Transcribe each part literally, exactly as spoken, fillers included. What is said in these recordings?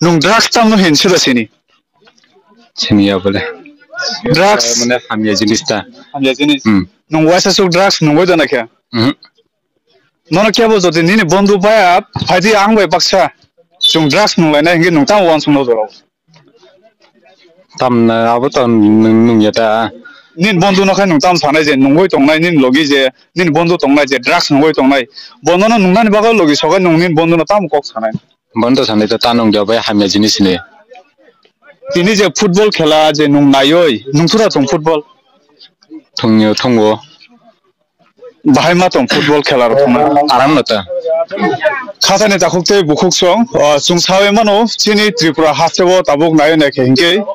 Nwng drugs tamno hin sida sini? Sini ya bole. Drugs. Mane hamya jinis ta. Hamya jinis. Hmm. Nwng waisa suk drugs nwng bai dana khe? Mhm. Nono kebo jodi nini bondhu baya phaidi ang bai baksa chwng drugs nwng laina hingi nwng tamo wansuk no jorao. Tamna abo to nwng nungya ta. Nini bondhu no khai nwng tam sanai je nungwi tongnai nini logi je nini bondhu tongnai je drugs nungwi tongnai. Bono no nungnani bagwi logi sogai nwng nini bondhu no tamo kok sanai. Bono to sanai ta ta nungya bai hamya jinis ni. Tini je football khela je nwng naioi nwng thura tong football. Thungyo thungo. Bahai ma tong football khela rok thangna. Aram no ta. Khatani takhuk tei bukhuk song, o, chwng sawi mano, chini Tripura hasteo tabuk nayo naikhe hinkhe,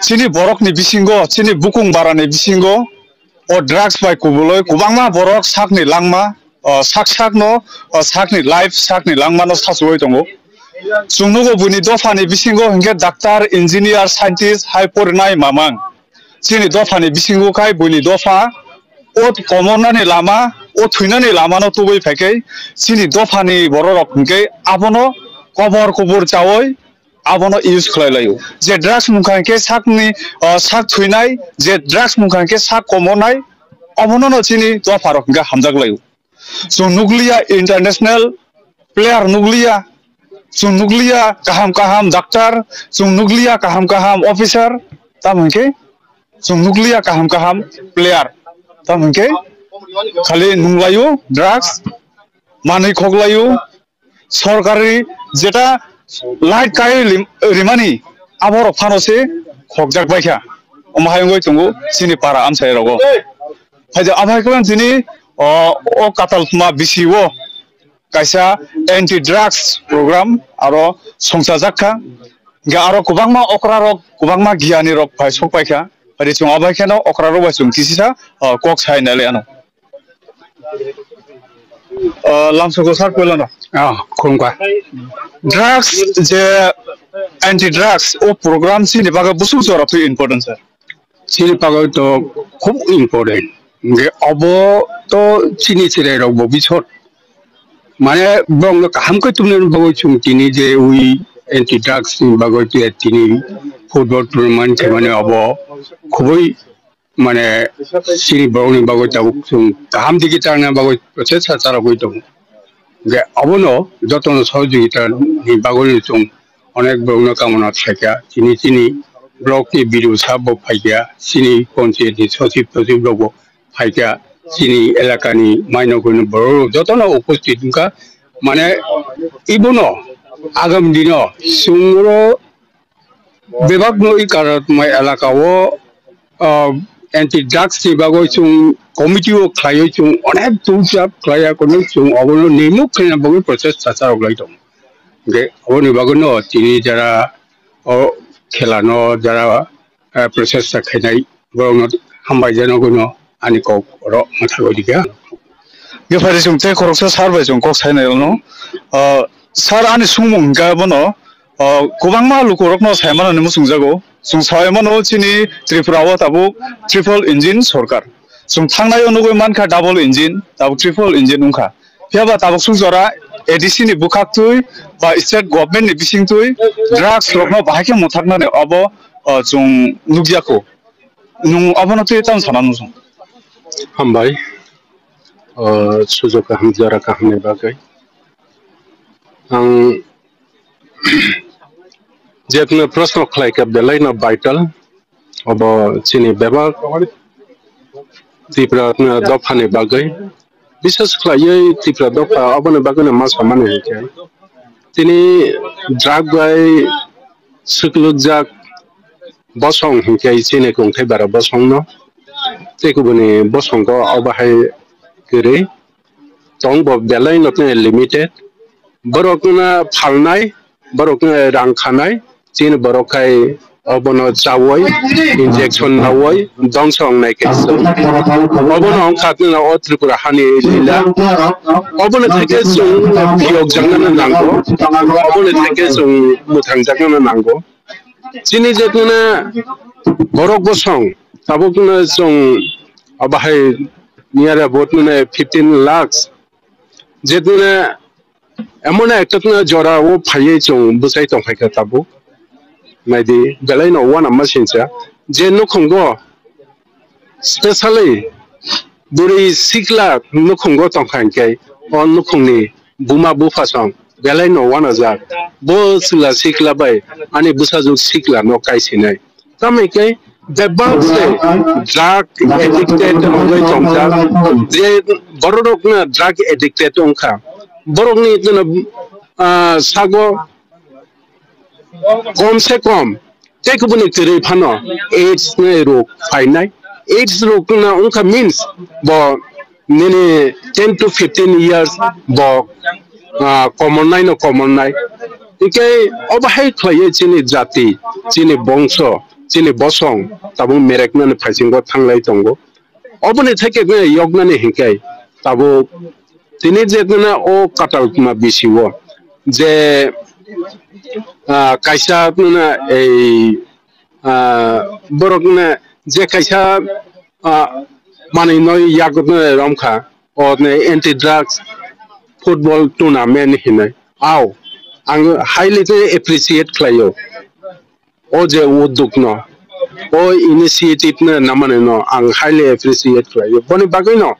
chini borokni bisingo, chini bukung barani bisingo, o drugs bai kubuloi kwbangma borok sakni langma, o, sak sakno, o, sakni life, sakni langmano sachuwi tongo. Chwng nugo buini dophani bisingo hinkhe doctor, engineer, scientist hai porinai mamang. Chini dophani bisingo khai buini dopha o komornani lama, o thwinani lamano tubui phaikhai chini dophani bororok hinkhe abono kobor kubur chaui abono use khlai laio. Je drugs mungkha hinkhe sakni, ah, sak thwinai, je drugs mungkha hinkhe sak komornai, omono no chini dopharok hinkhe hamjak laio. Chwng nukliya international player nukliya, chwng nukliya kaham kaham doctor, chwng nukliya kaham kaham officer, tamo hinkhe chwng nukliya kaham kaham player, tamo hinkhe khali nunglaio drugs, manwi khoklaio, sorkari jeta light kai lim-, rimani aborok phano se khokjak baikha. Omo hai wngwi tongo chini para amchai rogo. Phaidi abai kwbang tini o, o katal thuma bisi o kaisa anti drugs program aro songchajak kha. Hinkhe aro kwbangma okra rok, kwbangma giyani rok phai sok paikha. Phaidi chwng abai kheno okra rok bai chwng kisisa, o, kok sai nai le ano. Ah, lamsoko sir, poilano. Ah, khungkha. Drugs je anti drugs o program chini bagwi busuk jora twi important sir. Chini bagwi to khub important. Nge obo to chini chwrai rok bo bisot. Mane bong no kaham khe tumni bagwi chwng tini je ui anti drugs ni bagwi twi tini football tournament khe mane obo khubui mane chini borokni bagwi tabuk chwng kaham digi tangna bagwi prochesta charogwi tongo. Hwnkhe abono jotono sohojogita ni bagwi chwng onek borokno kamona khlaikha. Chini, chini block ni B D O sabo phaikha, chini panchayat ni sochib tochib rokbo phaikha, chini elakani mainokni borok jotono uposthit wngkha. Mane ibono agam dino chwngno bebakno i Karatmai elaka o, ah, anti drugs ni bagwi chwng committee o khlaiwi chwng onek tulchap khlaiya kono chwng obono nimuk khlaina bagwi prochesta charok lai tongo. Hwnkhe oboni bagwino tini jara o khelano jara, ah, prochesta khainai borokno hambai janogoino ani kok oro mwthagwi rikha. Bepari chwng tei khoroksa sir bai chwng kok sainai rokno. Ah, sir ani sumung hwnkha bono, ah, kwbangma lukurokno sai mano hinwi muchungjago. Chwng sai mano chini Tripura o tabuk triple engine sorkar. Chwng thangnai o nugwi mankha double engine, tabuk triple engine wngkha. Phiya ba tabuk suk jora A D C ni bwkhak twi ba state government ni bising twi drugs rokno bahai khe mwthaknani obo, ah, chwng nukya kho. Nwng abono twi tamo sana nung song. Hambai. O, sujok kaham, jora kaham ni bagwi. Ang jekno proshno khlai kha belai no vital. Obo chini bebak Tripura dophani bagwi. Bishes khlaiwi Tripura dopha oboni bagwino ma samani hinkhe. Tini drug bai swklwkjak bosong hinkhe chini kongthai bara bosongno. Tei kubuni bosongo obo hai kwrwi tong bo belai no tei limited. Borokno phalnai, borokno rang khanai, chini borok khai obono chawi, injection nawi, dongso wngnai kaisa. Obono wngkha tini o Tripura hani lila. Obono theke chwng phiyok jaknano nango, obono theke chwng mwthang jaknano nango. Chini je tini borok bosong, tabuk no chwng abahai near about no fifteen lakhs. Je tini Emon ekta jora o phaiwi chwng bwchai tongkha khe tabuk. Naidi, belai no uanama sincha. Je nukhungo, specially bwrwi sikla nukhungo tongkha hinkhe, o nukhungni buma bupha song belai no uanajak. Bo chwla sikla bai ani bwsajwk sikla no kaisinai. Tamo khe bebak se drug addicted wngwi tongkha. Je bororok no drug addicted wngkha, borokni, ah, sago kom se kom tei kubuni kwrwi phano AIDS ni rok phainai. AIDS rok na wngkha means bo nini ten to fifteen years bo, ah, komornai no komornai. Hingke obo hai khlaiwi chini jati, chini bongso, chini bosong tabuk mereknani phaisingo thanglai tongo. Oboni theke yoknani hinkhe tabuk tini je nana o katal ma bisi o je, ah, kaisa nana ei, ah, borok nana je kaisa, ah, manwi no yak nana romkha o ne anti drugs football tournament hinwi. Ao ang highly appreciate khlaio. O je udduk no, o initiative no namani no ang highly appreciate khlaio. Boni bagwi no,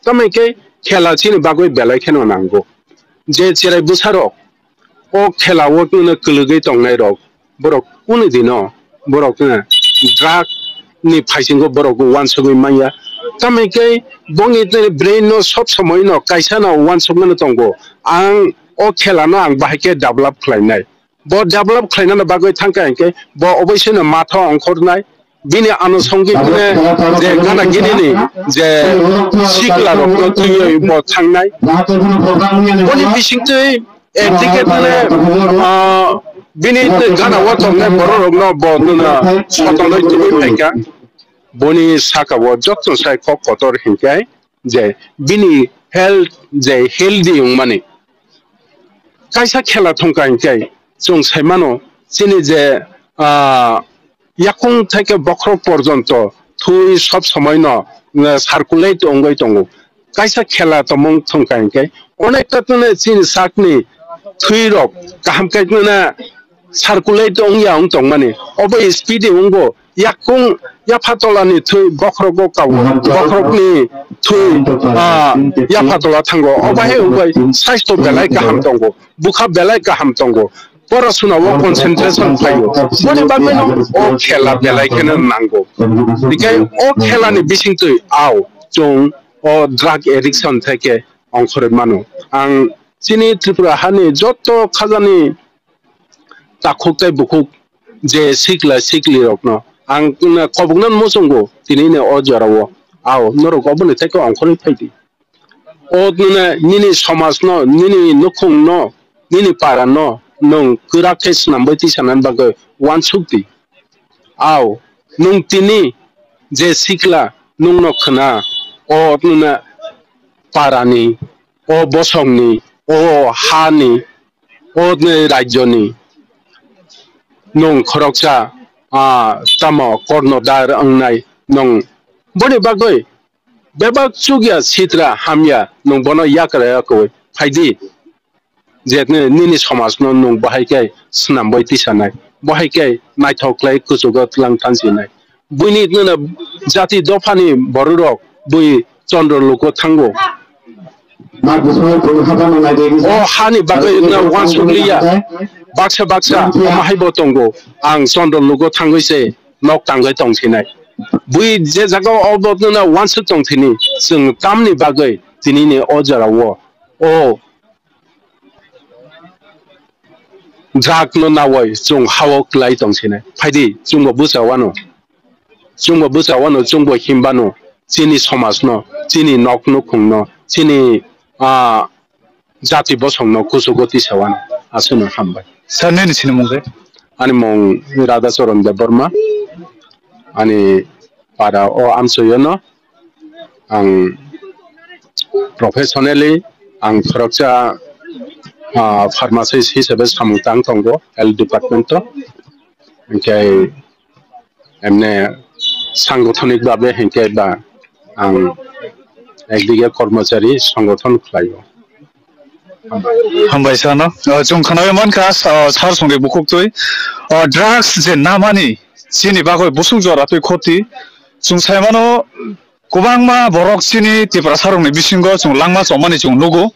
tamo khe khela chini bagwi belai kheno nango. Je cherai bwsarok o khela o no kwlwgwi tongnai rok, borok kunu dino borok no drug ni phaisingo borok uansugwi manya. Tamo khe bongni brain no sob somoi no kaisa no uansukmano tongo. Ang o khela no ang bahai khe develop khlainai. Bo develop khlainani bagwi thangkha hinkhe bo oboisino matha ongkhornai. Bini anusongik je gana ginini je sikla rokno twiwi bo thangnai. Boni bisingtwi, eh, ticket mane, ah, bini gana o tongnai bororokno bo nuna sotonoi tubui phaikha. Boni saka o joto sai kok kotor hinkhe je bini health je healthy wngmani. Kaisa khela thungkha hinkhe chwng saimano chini je, ah, yakung thaike bokhorok porjonto thwi sob somoino, eh, circulate wngwi tongo. Kaisa khela tongmung thungkha hinkhe onekta tene chini sakni thwirok kaham khe tene circulate wngya wng tongmani. Obo speed wngbo yakung yapha tolani thwi bokhorogo kabo, bokhorokni thwi, ah, yapha tola thango. Obo hai wngbai saisto belai kaham tongo, bukha belai kaham tongo, porasuna o concentration phaio. Boni bagwino o khela belai kheno nango. Hinkhe o khelani bisingtwi ao chwng o drug addiction theke ongkhorwi mano. Ang chini Tripura hani joto khajani takhuk tei bukhuk je sikla sikli rokno ang kobokno muchungo tinini o jorao. Ao norok oboni tei khe ongkhorwi phaidi. O nini, nini somajno, nini nukhungno, nini parano nwng kwrak khe swnamwi tisanani bagwi uansuk di. Ao nwng tini je sikla nwngno khna, o nwngno parani, o bosongni, o hani, o rajyoni nwng khoroksa, ah, tamo kornodar wngnai nwng. Boni bagwi bebak chukya sitra hamya nwng bono yakra yakwi phaidi. Je nini somajno nwng bahai khe swnamwi tisanai, bahai khe naithok khlai kuchugo tlang thansinai. Buini nini jati dophani bororok bui chondro lugo thango. O hani bagwi no uansukliya. Baksa baksa omo haibo tongo. Ang chondro lugo thangwi se nok tangwi tongsinai. Bui je jaga o obo no uansuk tongthini, chwng tamni bagwi tinini o jorao o drug no nawai chwng hao klai tongsinai. Phaidi chwngbo bwchawano. Chwngbo bwchawano, chwngbo himbano, chini somajno, chini nok nukhungno, chini, ah, jati bosongno kuchugo tisawano. Aswkno hambai. Sir, nini sinimung khe? Ani mung Radha Charan Debbarma. Ani para o amchoyono. Ang professionally ang khoroksa, ah, pharmacist hisabe samung tang tongo health department o. Hinkhe emne sangothonik babe hinkhe ba ang ekdige kormochari songothon khlaio. Hambai sano. O, chwng khwnai mankha, o, sar songni bukhuk twi. O, drugs je namani chini bagwi busuk jora twi khoti. Chwng sai mano kwbangma borok chini Tiprasa rokni bisingo chwng langma chomani chwng nugo.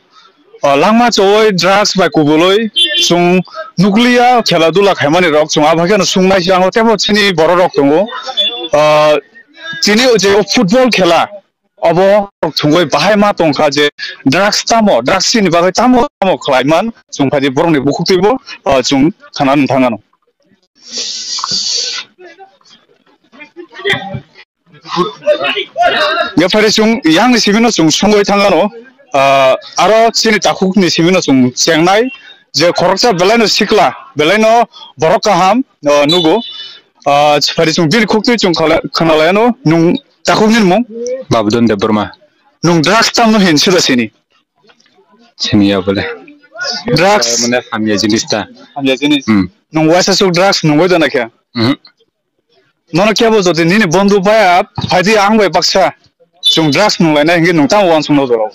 O, langma chowui drugs bai kubulwi chwng nukliya khela dula khaimani rok chwng abo haikhe no sungnai si ango tebo chini borok rok tongo. O, chini je o football khela obo thwngwi bahai ma tongkha je drugs tamo, drugs chini bagwi tamo tamo khlai man, chwng phaidi borokni bukhuk twibo, ah, chwng khana nang thangano. Yaphari chwng yang ni simi no chwng sungwi thangano, ah, aro chini takhuk ni simi no chwng chengnai je khoroksa belai no sikla, belai no borok kaham, ah, nugo. Ah, phari chwng bini khuk twi chwng khala-, khana lai ano, nung takhuk ni mung? Babudon Debbarma. Nung drugs tam no hin sida sini? Sini ya bole. Drugs? Mane hamya jinis ta. Hamya jinis. Hmm. Nung waisa suk drugs nung bai dana khe? Mhm. Nono kebo jodi nini bondhu baya, phaidi ang bai baksa. Chwng drugs nung lai na hingi nung tam wan sung no doro.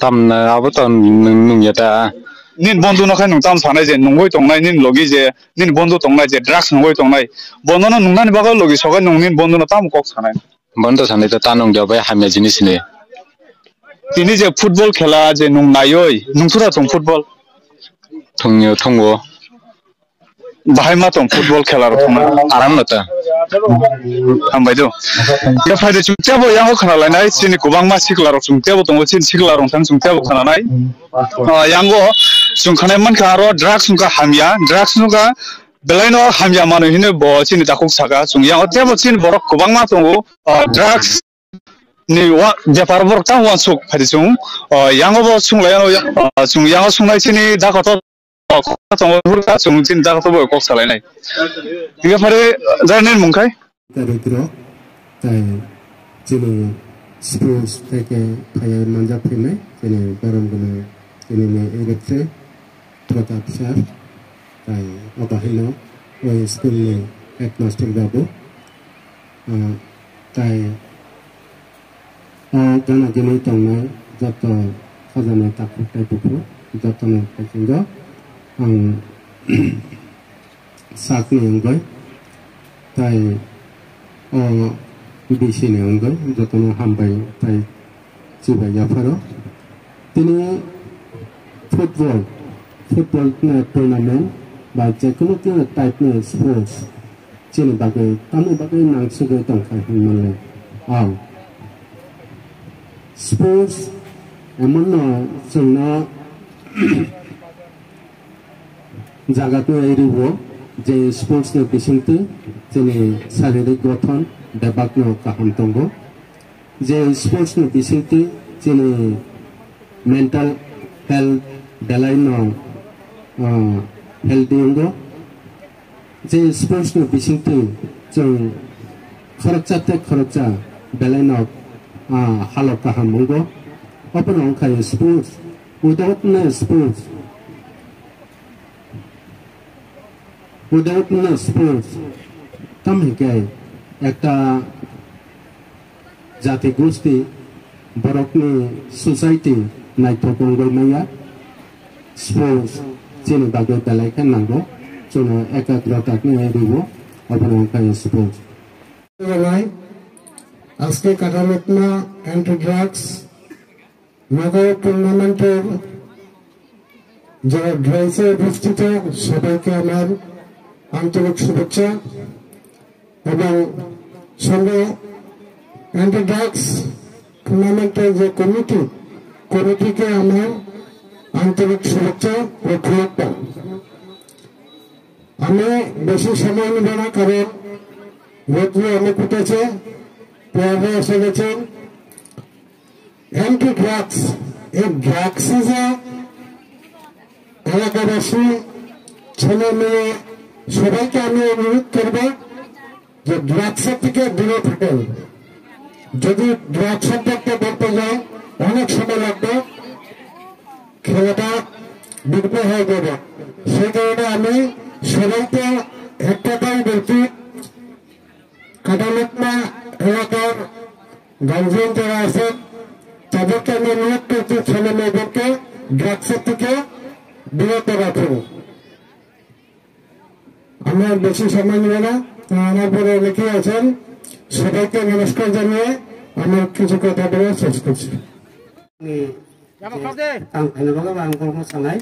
Tamna abo to nung, nung ya ta. Nin bondhu no khai nung tam sanai je nungwi tongnai nin logi je nin bondhu tongnai je drugs nungwi tongnai. Bondhu no nungnani bagwi logi sogai nung nin bondhu no tam kok sanai. Bondhu sanai ta ta nung ja bai hamya jinis ni. Tini je football khela je nung naioi nung thura tong football. Thungyo thungo. Bahai ma tong football khela rok thangna. Aram no ta. Hambai do. Ya phaidi chwng tebo yango khana lainai chini kwbangma sikla rok chwng tebo tongo chini sikla rok thang chwng tebo khana nai. Ah, yango chwng khana mankha aro drugs wngkha hamya, drugs wngkha belai no hamya mano hino bo chini takhuk saka chwng yango tebo chini borok kwbangma tongo. Ah, drugs ni wa bepar borok tang wansuk phaidi chwng. Ah, yango bo chwng lai ano, ah, chwng yango chwng lai chini dakoto kok tongo hurka chwng chini dakoto bo kok salainai. Hinkhe phari jani mung khai? Tarikh rok tai chini sports theke phaiya manjak phainai chini borom gwnang chini ni electric Pratap sir tai obo haino o school ni headmaster babu, ah, tai o gana gini tongnai joto khajani takhuk tai bukhuk jotono paisingo ang sakni wngwi tai o B C ni wngwi jotono hambai tai chibai yapharo. Tini football, football tournament ba jekono tini type ni sports chini bagwi tamni bagwi nangsugwi tongkha hinmale. Ang sports emon no chwngno jaga twi rwo je sports ni bisingtwi chini saririk gothon bebakno kaham tongo. Je sports ni bisingtwi chini mental health belai no, ah, healthy wngo. Je sports ni bisingtwi chwng khoroksa tei khoroksa belai no, ah, halok kaham wngo. Obono wngkha sports. Without no sports, without no sports, tam hinkhe ekta jati gosti, borokni society naithok wngwi manya. Sports chini bagwi belai khe nango, chwngno ekagrota khe rwo, obono wngkha sports. Aske Katalokma anti drugs nogo tournament-এর যারা ড্রাইভার উপস্থিত, সবাইকে আমার আন্তরিক শুভেচ্ছা এবং সঙ্গে anti drugs টুর্নামেন্টের যে কমিটি, কমিটিকে আমার আন্তরিক শুভেচ্ছা ও শুভেচ্ছা। আমি বেশি সময় নিব না, কারণ রোদ্র অনেক উঠেছে, প্লেয়াররা এসে গেছেন। অ্যান্টি ড্রাগস, এই ড্রাগসে যে এলাকাবাসী, ছেলে মেয়ে, সবাইকে আমি অনুরোধ করব যে ড্রাগসের থেকে দূরে থাকেন। যদি ড্রাগস সম্পর্কে বলতে যাই, অনেক সময় লাগবে, খেলাটা বিঘ্ন হয়ে যাবে। সেই কারণে আমি সবাইকে একটাটাই বলছি, কাটালুকমা এলাকার গার্জিয়ান যারা আছেন, তাদেরকে আমি অনুরোধ করছি, ছেলে মেয়েদেরকে ড্রাগসের থেকে বিরত রাখুন। আমি আর বেশি সময় নিব না। আমার পরে অনেকেই আছেন, সবাইকে নমস্কার জানিয়ে আমার কিছু কথা বলে শেষ করছি। Ang khaina bagwi ang borokno sanai.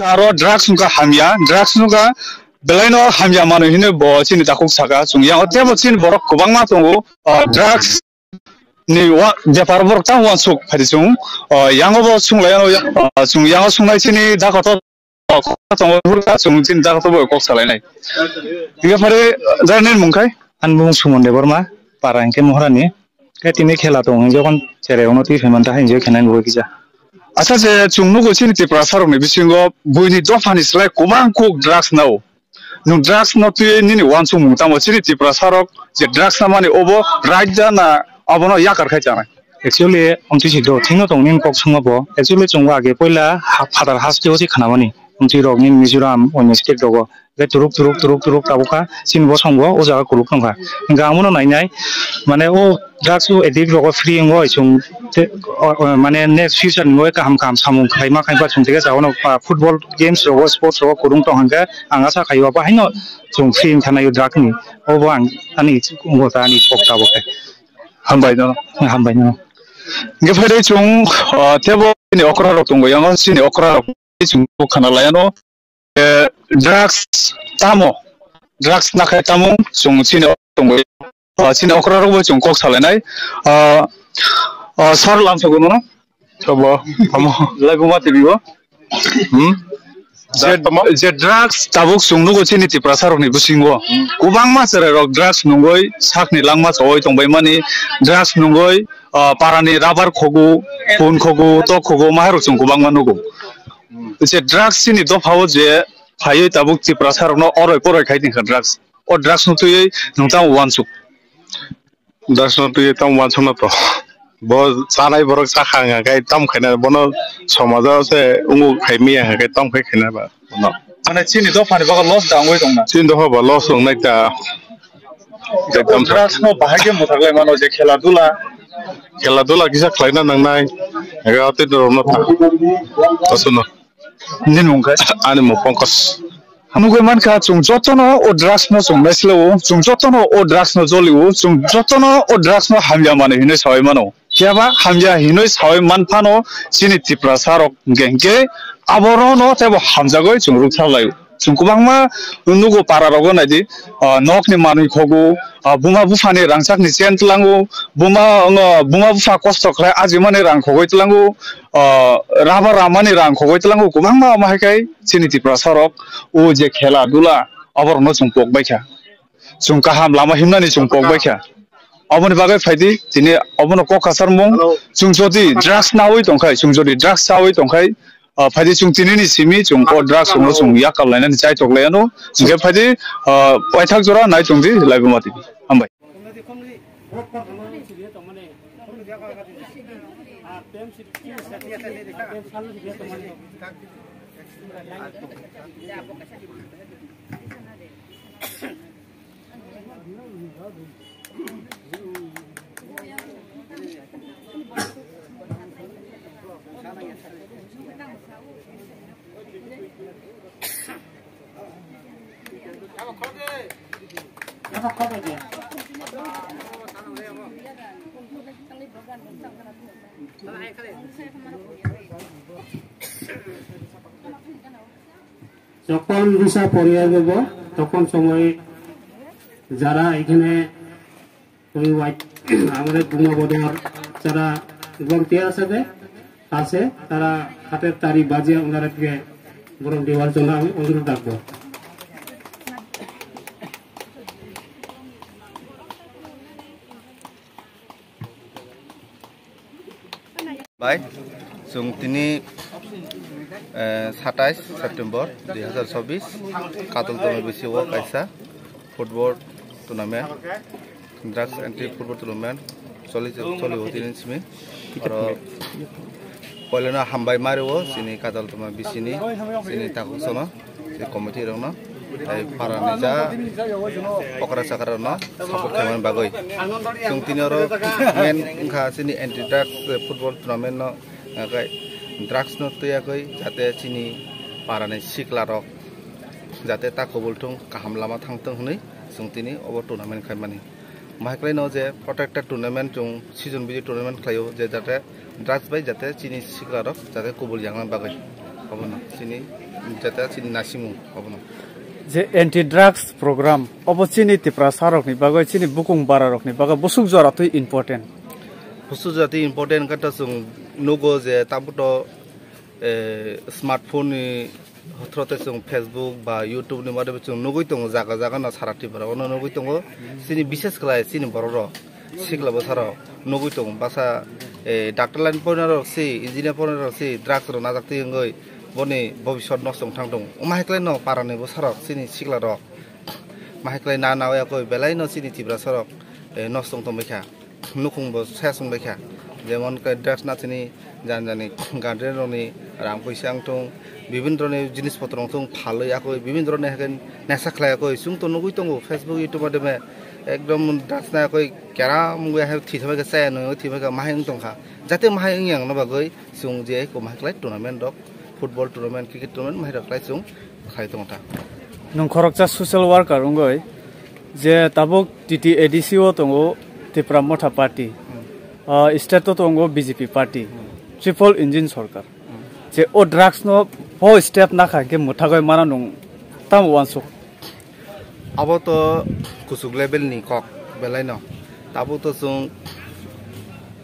Aro drugs wngkha hamya, drugs wngkha belaino hamya manwi hinwi bo chini takhuk saka. Chwng yang tebo chini borok kwbangma tongo, o drugs ni wa-, bepar borok tamo uansuk phaidi chwng, o yango bo swnglai ano, o chwng yango swngnai chini dakoto kok tongo, hurkha chwng chini dakoto bo kok salainai. Hinkhe phari jani mung khai? Ani mung Suman Debbarma, para hinkhe Moharani. Khe tini khela tong, jokon cherai ono twi phaimanta hai enjoy khainai bo kisa. Acha je chwng nugo chini Tiprasa rokni bisingo buini dophani slai kwbang kuk drugs nao. Nwng drugs no twi nini uansukmung tamo chini Tiprasa rok je drugs namani obo right da na abono yakar khai chanai? Actually, omtwi si do thwino tong nini kok swngo bo. Actually, chwngbo age poila ha-, phatar haste o se khnamani. Omtwi rok nini Mizoram, onyo state rogo. Hwnkhe turuk, turuk, turuk, turuk tabukha, chini bosongbo o jaga kuluk tongkha. Hwnkhe amono nainai, mane o drugs o addict rogo free wngo, chwng te, o, o, mane next future ni bagwi kaham kaham samung khlaima khaimkha chwng tei khe chao no, ah, football games rogo, sports rogo kwrwng tong hwnkhe ang asa khaio abo haino chwng free wngkha nai o drug ni. Obo ang ani wngo ta ani kok tabuk khe. Hambai no. Hambai no. Hwnkhe phai de chwng, ah, tebo chini okra rok tongo, yango chini okra rok chwng khana laiano. Eh, drugs tamo, drugs nakhai tamo chwng chini tongwi, ah, chini okra rokbo chwng kok salainai. Ah, ah, sir lamsa gunu no? Tabo, tamo. Laibuma tv o. Hmm? Je, tamo? Je drugs tabuk chwng nugo chini Tiprasa rokni bisingo. Hmm. Kwbangma cherai rok drugs nungoi sakni langma chawai tongbai mani, drugs nungoi, ah, parani rubber khogu, phone khogu, tok khogu, maharok chwng kwbangma nugo. Hmm. Je drugs chini dophao je phaiwi tabuk Tiprasa rokno oroi poroi khai tongkha drugs. O drugs no twiwi nwng tamo uansuk? Drugs no twiwi tamo uansuk no to. Bo chanai borok chakha wngkha khe tamo khaina bono somajo se wngo khai miya wngkha khe tamo khai khaina ba bono. Mane chini dophani bagwi loss da wngwi tongna? Chini dopha ba loss wngnai ta. Ekdom drugs no bahai khe mwthak lai mano je khela dula. Khela dula kisa khlaina nangnai. Ega tei dorok no ta. Aswkno. Nini mung khe? Ani mung Pankaj. Nugwi mankha, chwng jotono o drugs no chwng naislao, chwng jotono o drugs no jolio, chwng jotono o drugs no hamya manwi hinwi sawi mano. Phiya ba hamya hinwi sawi man phano chini Tiprasa rok hwnkhe hwnkhe aborono teibo hamjagwi chwng rwksa laio. Chwng kwbangma nugo para rogo naidi, ah, nokni manwi khogo, ah, buma buphani rangchakni chen tlango, buma, ah, buma bupha kosto khlai ajimani rang khogwi tlango, ah, raba ramani rang khogwi tlango, kwbangma omo hai khai chini Tiprasa rok o je khela dula oborokno chwng pok bai kha. Chwng kaham lama himnani chwng pok bai kha. Aboni bagwi phaidi tini obono kok kasar mung. Hello. Chwng jodi drugs nawi tongkhai, chwng jodi drugs chawi tongkhai, ah, phaidi chwng tinini simi chwng o drugs chwngno chwng yakal lainani chaitok laiano. Hwnkhe phaidi, ah, paithak jora nai tongdi Laibuma tv. Hambai. যখন ভিসা পরিয়ে দেব, তখন সময় যারা এখানে ওই white, আমাদের গুণবোধর যারা volunteer আছে যে, আছে, তারা হাতের তালি বাজিয়ে ওনাদেরকে বরং দেওয়ার জন্য আমি অনুরোধ রাখবো। Bai, chwng tini, eh, satais September dui hazar chobis, Kataltama bisi o kaisa Football tournament, drugs anti football tournament choli choli o tini simi. Oro poilano hambai mario chini kadal toma bisini, chini takhuk sono, chini committee rokno, tai para ni ja okra chakra rokno support khaimani bagwi. Chwng tini oro main wngkha chini anti drugs football tournament no, hwnkhe drugs no twiya kwi jate chini para ni sikla rok jate ta kubul thung, kaham lama thang thung hwnwi chwng tini obo tournament khaimani. Bahai khlaino je protected tournament, chwng season bidi tournament khlaio, je jate drugs bai jate chini sikla rok jate kubul yangna bagwi. Obono chini jate chini nasimung obono. Je anti drugs program obo chini Tiprasa rokni bagwi, chini bukung bara rokni bagwi busuk jora twi important. Busuk jora twi important khe to chwng nugo je tabuk to, eh, smartphone ni throte chwng Facebook ba YouTube ni madhyome chwng nugwi tongo, jaga jaga no sara Tripura o no nugwi tongo. Chini bishes khlai chini borok rok sikla bwsa rok nugwi tongo, bwsa, eh, doctor line porina rok si, engineer porina rok si, drugs rok najak twi wngwi boni bobiswt nosto wng thang tongo. Omo hai khlai no para ni bwsa rok chini sikla rok ma hai khlai na nawi akoi belai no chini Tiprasa rok, eh, nosto wng tong bai kha. Nukhung bo saya sung bai kha, jemon khe drugs na chini jani jani guardian rokni rang puisa wng thung, bibin rokni jinis potro wng thung phalwi akoi bibin rokni haikhe nesa khlai akoi chwng to nugwi tongo Facebook, YouTube madhyome ekdom drugs na akoi keram wngwi hai thwi thangbai kha, chaya nungwi thwi thangbai kha, mahai wng tong kha, jate mahai wng yang no bagwi chwng je eko mahai khlai tournament rok, football tournament, cricket tournament mahai rok khlai chwng khlai tongo ta. Nwng khoroksa social worker wngwi je tabuk T T A D C o tongo, Tipra Motha Party, ah, state o tongo B J P party, triple engine sorkar. Je o drugs no pho step nakha khe mwthagwi mana nwng tamo uansuk? Abo to kuchuk level ni kok belai no. Tabuk to chwng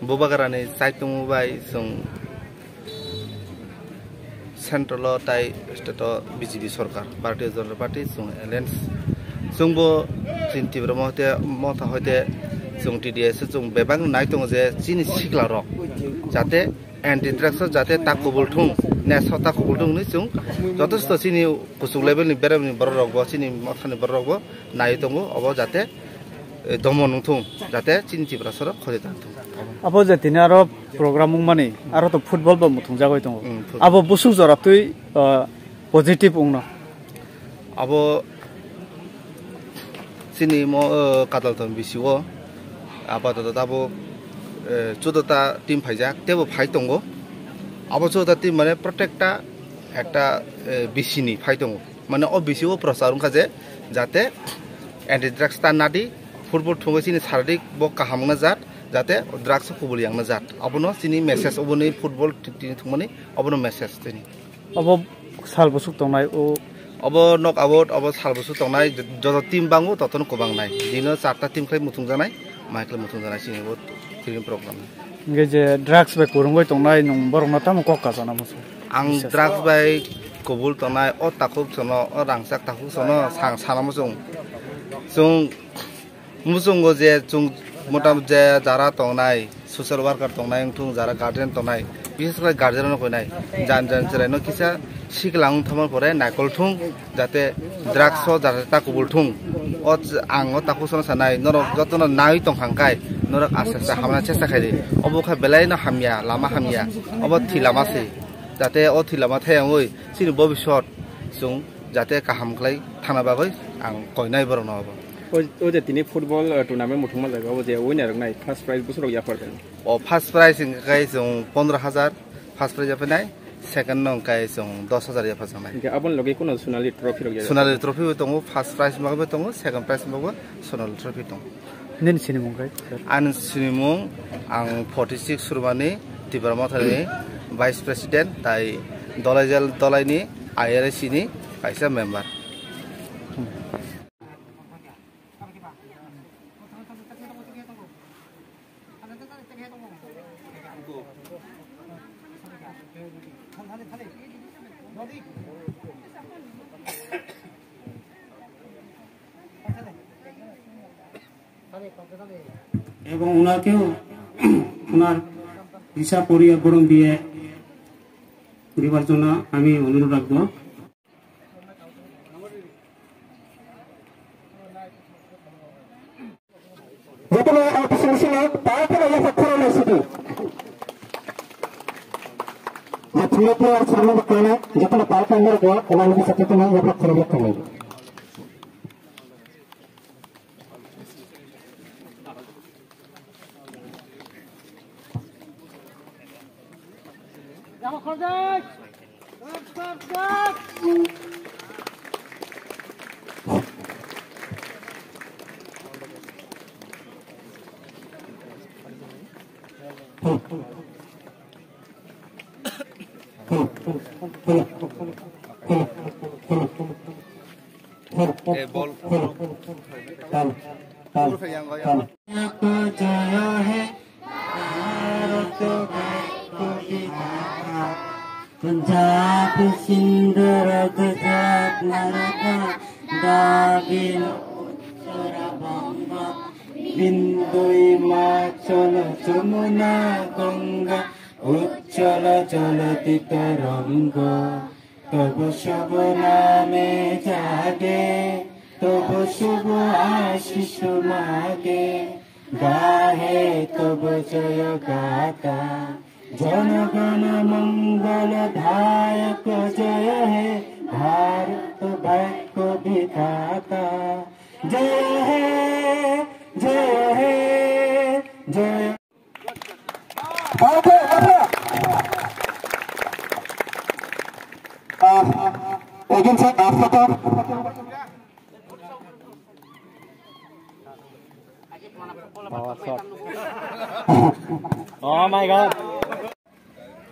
Bubagra ni saitung bai chwng Central o tai state o B J P sorkar, Bharatiya Janata Party, chwng alliance. Chwngbo chini Tipra Motha, Motha hoite chwng T D S o chwng bebak nai tongo je chini sikla rok jate anti drugs o jate ta kubul thung, nesa ta kubul thung hwnwi chwng jotosto chini kuchuk level ni berem ni borok rok bo, chini Motha ni borok rok bo nai tongo, obo jate, eh, domo nung thung, jate chini Tiprasa rok khori tang thung. Abo je tini aro program wngmani, aro to football bo muthung jagwi tongo. Mm, football. Abo busuk jora twi, ah, positive wngno. Abo chini mo, eh, kadal tong bisi o, apatoto tabuk, eh, chuddo ta team phaijak, teibo phai tongo. Abo chuddo ta team mane protekta ekta, eh, bisi ni phai tongo. Mane o bisi o prochar wngkha je jate anti drugs ta nadi, football thungwi chini saririk bo kaham wngna jat, jate drugs o kubul yangna jat. Abono chini message, oboni football ti-, tini thwngmani obono message tini. Obo sal bwswk tongnai o? Obo knock out, obo sal bwswk tongnai, joto team bango totono kwbang nai. Dino charta team khlai muthungjaknai, mai khlai muthungjaknai chini bo tini program. Hingke je drugs bai kwrwngwi tongnai nwng borokno tamo kok kasana muchung? Ang drugs bai kubul tongnai, o takhuk sono, o rangchak takhuk sono, sang sana muchung. Chwng muchungo je chwng motamoti je jara tongnai, social worker tongnai, wngthung jara guardian tongnai, bises khlai guardian no koinai, jan jan chwrai no kisa siklang wng thangma pore naikol thung, jate drugs o jate ta kubul thung. O ch-, ang o takhuk sono sanai, norok jotono nai tong hang kai, norok aste aste hamna chesta khai di. Obo kha belai no hamya, lama hamya, obo thwi lama se. Jate o thwi lama thayangwi chini bobisot chwng jate kaham khlai thana bagwi ang koinai borokno obo. O, o je tini football, eh, tournament muthungma jaga, o je winner wngnai, first prize bwswk rok yaphar khe? O first prize hwnkhe kai chwng pondro hajar first prize yaphainai, second no hwnkhe chwng dos hajar yaphajaknai. Hwnkhe aboni logi kuno Sonali trophy rok ya? Sonali trophy bo tongo, first prize bagwi tongo, second prize bagwi Sonali trophy tongo. Nini sinimung kai? Ani sinimung ang forty six Surmani, Tipra Mothani vice president, tai Dolaijal Dolaini I R A C ni kaisa member. এবং ওনাকেও ওনার ভিসা পরিবরণ দিয়ে দেওয়ার জন্য আমি অনুরোধ রাখবো। Singapore ar Sharma Bakkana, jotono pal kangmar ko, elani bisa tetena, yapak khorok tangwi. Eh, bol. Punjab, Sindh, Gujarat, Maratha, Dravid, Uttar Banga, Bindu, Himachal, Jamuna, Ganga, Ujjala, Jalati, Taranga, Tabu, Shubhu, Name, Jage, Tabu, Shubhu, Ashish, Mage, Gahe, Tabu, Jaya, Gatha, Jana, Gana, Mangala, Dayak, Jaya, He, Bharat, Bhagya, Vidhata, Jaya, He, Jaya, He, Jaya. Again, sir, after. Oh my God.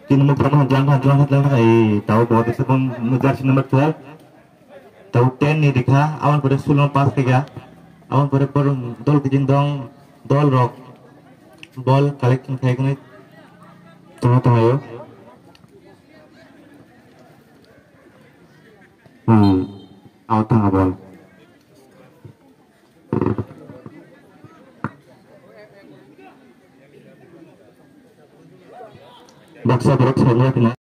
Tini mukha no jang jang jang jang ai tau bo de sebon jersey number twelve. Tau ten ni rikha, aboni pore sulno pass rikha, aboni pore borok dol kijing dong, dol rok ball collection khai tongo tongo yo. Hmm, out thang ball. Baksa borok saimanna.